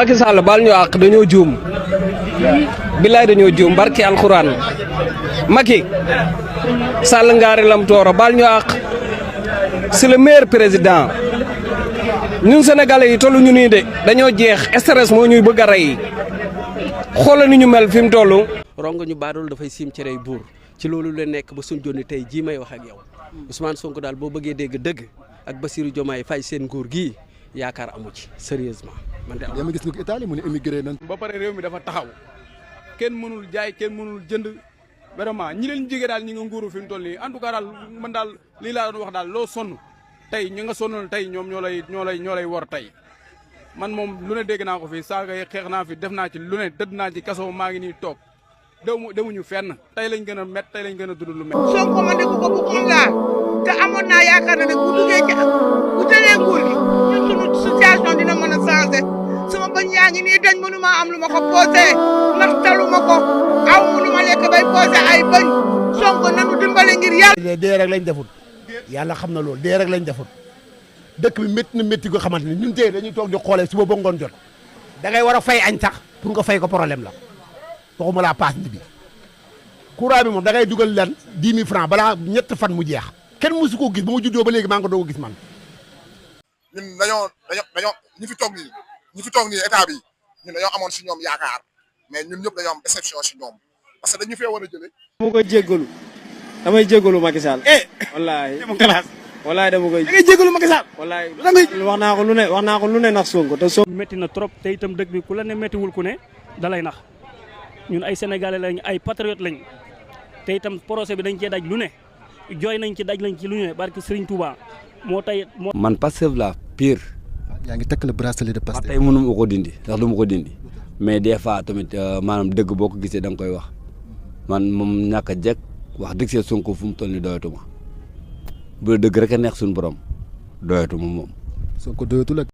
Macky Sall baal ñu àq dañoo juum billaay dañoo juum barki alxuraan Macky Sall ngaari lam tooro baal ñu àq c'est le meilleur président ñun sénégalais yi tollu ñu nii de dañoo jeex stress moo ñuy bëgg a rey xoolal ni ñu mel fi mu toll. rongo ñu baadool dafay siim cerey buur ci loolu la nekk ba suñ jonni tey jii may wax ak yow Ousmane Sonko daal boo bëggee dégg dëgg ak Bassirou Diomaye Faye seen nguur gii yaakaar amu ci sérieusement man de yaa ma gis nga ko Italie mu ne émigré nañ. ba pare réew mi dafa taxaw kenn mënul jaay kenn mënul jënd vraiment ñi leen jigee daal ñi nga nguuru fi mu toll nii en tout cas daal man daal lii laa doon wax daal loo sonn tey ñi nga sonnoon tey ñoom ñoo lay wor tey man moom lu ne dégg naa ko fi saaga yi xeex naa fi def naa ci lu ne tëdd naa ci kaso maa ngi nii toog demuñu fenn tey lañ gën a met tey lañ gën a dund lu met. Sonko man de ku ko bëggoon laa te amoon naa yaakaar ne bu duggee ci bu tëlee nguur gi ñun sunu situation dina mën a changé sama bañ yaa ngi nii dañ mënu maa am lu ma ko posé ndax talu ma ko aw mënu ma lekk bay posé ay bañ Sonko nanu dimbale ngir yàlla. dee rek lañ defut yàlla xam na loolu dee rek lañ defut dëkk bi métti na métti goo xamante ni ñun tey dañuy toog di xoolee suba ba ngoon jot da ngay war a fay añ sax pour nga fay ko problème la waxuma laa paas bi courant bi moom da ngay dugal lan 10 000 francs balaa ñett fan mu jeex kenn mësu koo gis ba ma juddoo ba léegi maa ngi ko doog a gis man. ñun dañoo ñi fi toog nii état bi ñun dañoo amoon si ñoom yaakaar mais ñun ñëpp dañoo am déception si ñoom parce que dañu fee war a jëlee. dama koy jéggalu damay jéggalu Macky Sall. wallaahi wallaahi dama koy. da ngay jéggalu Macky Sall. wallaahi wax naa ko lu ne nax Sonko te Sonko. métti na trop te itam dëkk bi ku la ne méttiwul ku ne dalay nax ñun ay sénégalais lañ ay patriotes lañ te itam procès bi dañ cee daj lu ne jooy nañ ci daj lañ ci lu ne barke Serigne Touba moo tey moo. man Pastef la pire. yaa ngi takk le bracelet de Pastef. tey mënu ma ko dindi ndax du ma ko dindi mais des fois tamit maanaam dëgg boo ko gisee da nga koy wax man moom ñàkk a jekk wax dëgg see Sonko fu mu toll nii doyatuma bu dëgg rek a neex suñu borom doyatuma moom. Sonko doyatul ak